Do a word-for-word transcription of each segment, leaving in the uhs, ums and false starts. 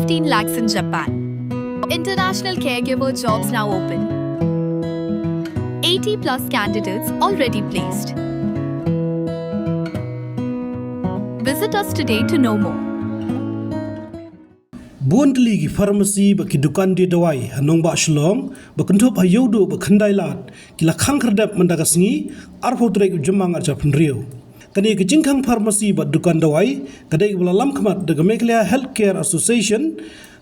fifteen lakhs in Japan. International caregiver jobs now open. eighty plus candidates already placed. Visit us today to know more. Bun tylli ki pharmacy bad ki dukan die dawai ha nongbah Shillong ba kynthup ha Ïewduh bad Khyndailad ki la khang khyrdep mynta ka sngi arphew tarik u Jymmang arhajar arphew hynriew. Kane ka jingkhang pharmacy bad dukan dawai ka dei kaba la lam khmat da ka Meghalaya Healthcare Association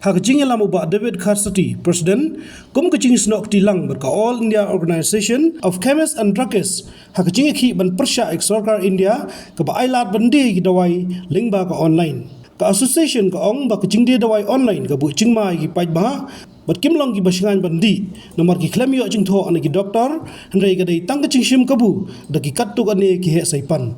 ha ka jingïalam u Bah David Kharsati, President, kum ka jingsnoh kti lang bad ka All India Organisation of Chemists and Druggists ha ka jingïakhih ban pyrshah ïa ka sorkar India kaba ailad ban die ïa ki dawai lyngba ka online. Ka association ka ong ba ka jingdie dawai online ka buh jingma ïa ki paidbah bad kim long kiba shngaiñ ban dih namar ki khlem ïoh jingthoh na ki doktor, hynrei ka dei tang ka jingshim kabu da ki katto katne ki heh saipan.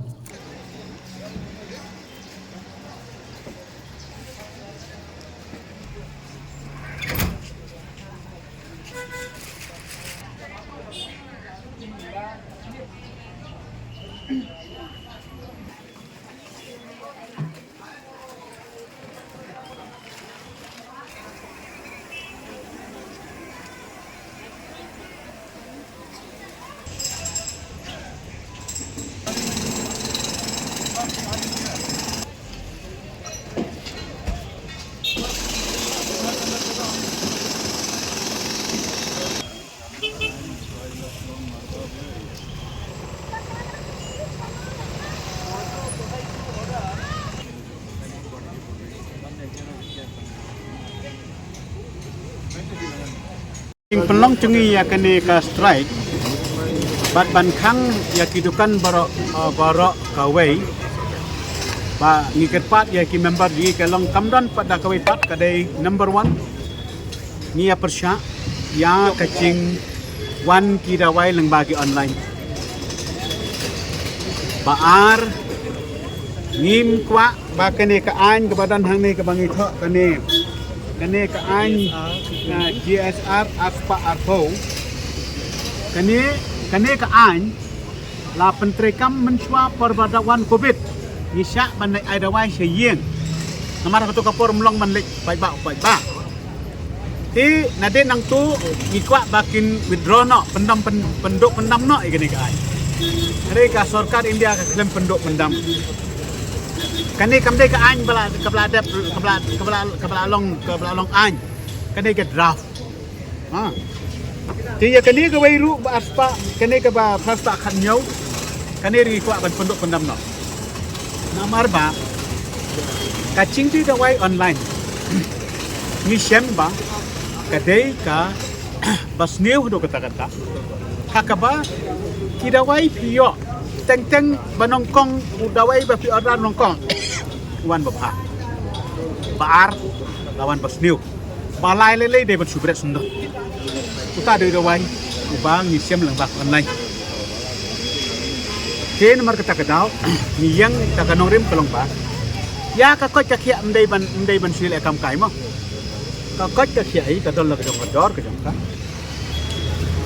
Jingpynlong jong ngi ïa kane ka strike bad ban khang ïa ki dukan baroh, eh, baroh kawei. Ba ngi kyrpad ïa ki member, ngi ka long kam don pat da kawei pat, ka dei number one. Ngi ïa pyrshah ïa ka jingwan ki dawai lyngba ki online. Ba ar, ngim kwah ba kane ka aiñ kaba don hangne kaba ngi thoh kane, kane ka aiñ, ah, G S R arspah arphew. Kane, kane ka aiñ la pyntreikam mynshuwa por ba da wan covid. Ngi shah ban leit ai dawai sha ïing. Namar kato ka por ym long ban leit paidbah paidbah. Te nadien nangto ngi kwah ba kin withdraw noh, pyndam pyn-, pynduh pyndam noh ïa kane ka aiñ. Hynrei ka sorkar India ka khlem pynduh pyndam. Kane kam dei ka aiñ ba la, kaba la dep, kaba la, kaba la, kaba la long, kaba la long aiñ. Kane ka draft. Ha. Te ïa kane kawei ruh ba arspah, kane kaba phra spah khathynñiew. Kane ruh ngi kwah ban pynduh pyndam noh. Namar ba ka jingdie dawai online, ngi shem ba ka dei kaba sniew haduh katta katta. Ha kaba ki dawai phi ïoh teng teng ba nyngkong, u dawai ba phi order nyngkong u wan ba bha. Ba ar, la wan ba sniew. Ba lai lei lei dei ban shu bret syndon. Uta dei u dawai uba ngi shem lyngba online. Te namar kata ka daw ngi ïeng, ta ka nongrim ka long ba ïa ka koit ka khiah ym dei ban, ym dei ban shu leh kam kai mo. Ka koit ka khiah hi ka don la ka jong ka dor ka jong ka.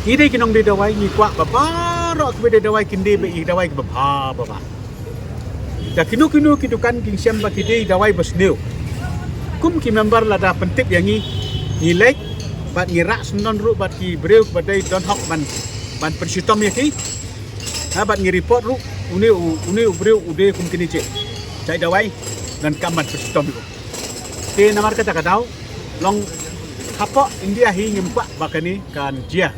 Ngi dei ki nongdie dawai, ngi kwah ba baroh kiba die dawai kin die ba ïa ki dawai kiba bha ba bha. Da kino kino ki dukan kin shem ba ki die dawai ba sniew. Kum ki member lada pyntip ïa ngi, ngi leit bad ngi rah syndon ruh bad ki briew ba dei don hok ban, ban pynshitom ïa ki. Ha, bad ngi report ruh une u, une u briew u die kum kine, jait dawai, donkam ban pynshitom ïa u. Te namar kata ka daw long hapoh India hi ngim kwah ba kane kan jia.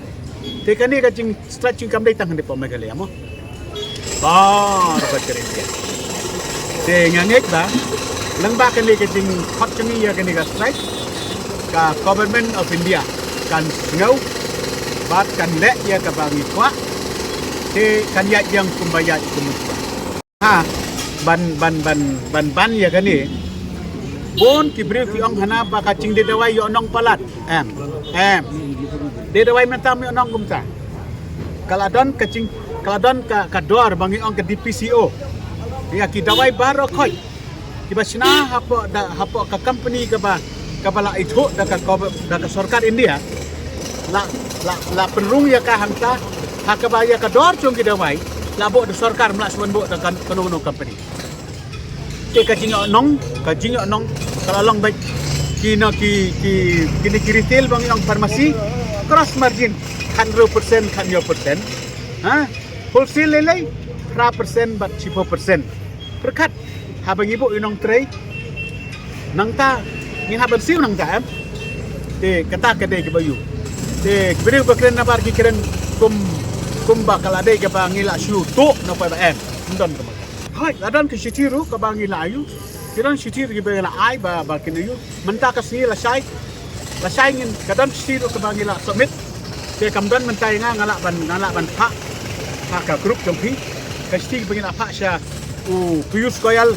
Te kane ka jing strike jong ngi kam dei tang hangne hapoh Meghalaya mo. Baroh ka ri India. Te nga ngeit ba lyngba kane ka jingkhot jong ngi ïa kane ka strike, ka Government of India kan sngew bad kan leh ïa kaba ngi kwah. Te kan ïaid ïeng kumba ïaid kumba. Ha, ban, ban, ban, ban, ban ïa kane. Bun ki briew ki ong hana ba ka jingdie dawai ïoh nong palat. Em, em. Die dawai mynta ym ïoh nong kumta. Ka la don ka jing, ka la don ka, ka dor ba ngi ong ka D P C O. Ïa ki dawai baroh khoit kiba shna hapoh da, hapoh ka company kaba, kaba la ithuh da ka, da ka sorkar India. La, la, la pynrung ïa ka hangta, ha kaba ïa ka dor jong ki dawai la buh da sorkar, ym lah shuh ban buh da ka, kano kano company. Te ka jingïoh nong, ka jingïoh nong ka la long beit Ki no ki ki kine ki retail ba ngi ong pharmacy, cross margin khathynriew percent, khathynñiew percent. Ha? Wholesale lei lei phra percent bad shiphew percent. Pyrkhat haba ngi buh ïa u nongtrei, nangta ngin hap ban siew nangta, em. Te kata ka dei kaba ïoh. Te ki briew ba kren nabar ki kren kum, kumba ka la dei kaba ngi la shu tuh na poi ba em. Ym don kumta. Hooid, la don ka shithi ruh kaba ngi la ïoh. Ki don shithi ruh kiba ngi la ai ba, ba kin ïoh. Mynta ka sngi lashai, lashai ngin, ka don shithi ruh kaba ngi la submit. Te kam don mynta ïa nga, nga lah ban, nga lah ban phah ha ka group jong phi. Ka shithi ba ngi la phah sha u Piyush Goyal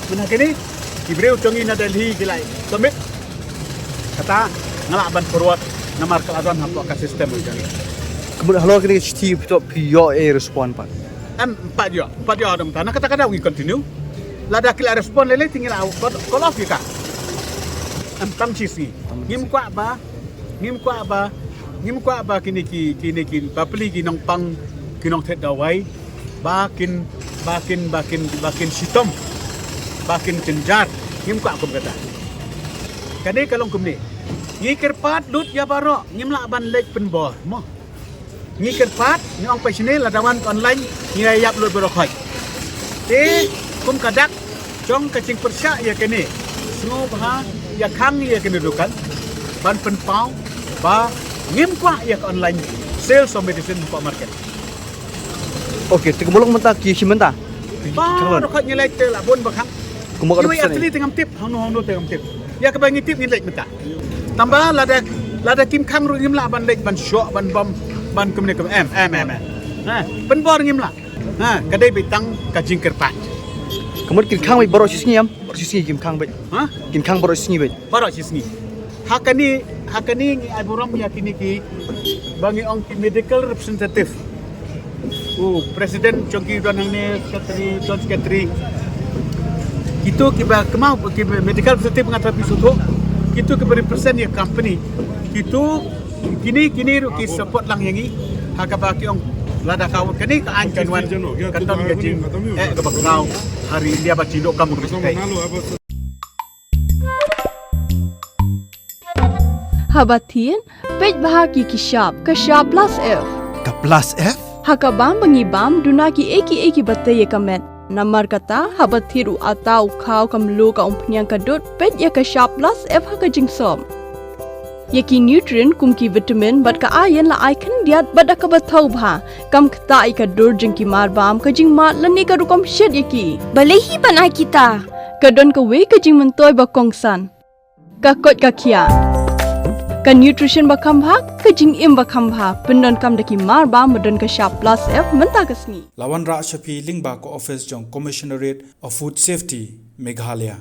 mynta kine, ki briew jong ngi na Delhi ki la submit. Kata nga lah ban forward namar ka la don hapoh ka system jong ngi. Ka mut halor kane ka shithi phi to phi ïoh ei respond pat? Em, em pat ïoh, em pat ïoh, dang ta na kata ka daw ngi continue. Lada ki la respond lei lei te ngi la call, call off ïa ka. Em, tang shi sngi. Ngim kwah ba, ngim kwah ba, ngim kwah ba kine ki, kine ki bapli ki nongpang, ki nongthied dawai ba kin, ba kin, ba kin, ba kin shitom, ba kin jynjar. Ngim kwah kum kata. Kane ka long kumne. Ngi kyrpad lut ïa baroh, ngim lah ban leit pynbor mo. Ngi kyrpad, ngi ong peit shane, lada wan ka online ngi ïa ïap lut baroh khoit. Te kum ka dak jong ka jingpyrshah ïa kane, sngewbha ïa khang ïa kane dukan ban pynpaw ba ngim kwah ïa ka online sales of medicine hapoh market. Okay, te ka ba long mynta ki shi mynta? Baroh khoit ngi leit te la bun ba khang. Kumba ka kiwei duk sani. Actually te ngam tip, hangno hangno te ngam tip. Ïa kaba ngi tip ngi leit mynta. Tangba lada, lada kim khang ruh ngim lah ban leit ban shoh ban bam ban kumne kum em, em, em, em. Ha, pynbor ngim lah. Ha, ka dei beit tang ka jingkyrpad. Ka mut kin khang beit baroh shi sngi em? Baroh shi sngi kim khang beit. Ha? Kin khang baroh shi sngi beit. Baroh shi sngi. Ha kane, ha kane ngi ai burom ïa kine ki ba ngi ong ki medical representative. U president jong ki don hangne, secretary, joint secretary. Kito kiba kynmaw ki medical representative nga tharai phi sngewthuh. Kito kiba represent ïa company. Kito kine, kine ruh ki support lang ïa ngi. Ha kaba ki ong lada ka kane ka aiñ kan wan, kan don ka jing, eh, kaba kynmaw ha ri India ba jingduh kam ka jingtei. Haba thied, peit bha ki ki shap, ka shap plus F. Ka plus F? Ha ka bam ba ngi bam, duna kiei kiei kiba tei ïa ka met. Namar kata, haba thied u atta, u khaw, ka mluh, ka umphniang, ka dud, peit ïa ka shap plus F ha ka jingsop. Ïa ki nutrient kum ki vitamin bad ka iron la ai khyndiat bad da kaba thaw bha. Kam ktah ïa ka dur jong ki mar bam, ka jingmad lane ka rukom shet ïa ki. Balei hi ban ai kita? Ka don kawei ka jingmyntoi ba kongsan. Ka koit ka khiah. Ka nutrition ba kham bha, ka jingim ba kham bha. Pyndonkam da ki mar bam ba don ka shap plus F mynta ka sngi. La wanrah sha phi lyngba ka office jong Commissionerate of Food Safety, Meghalaya.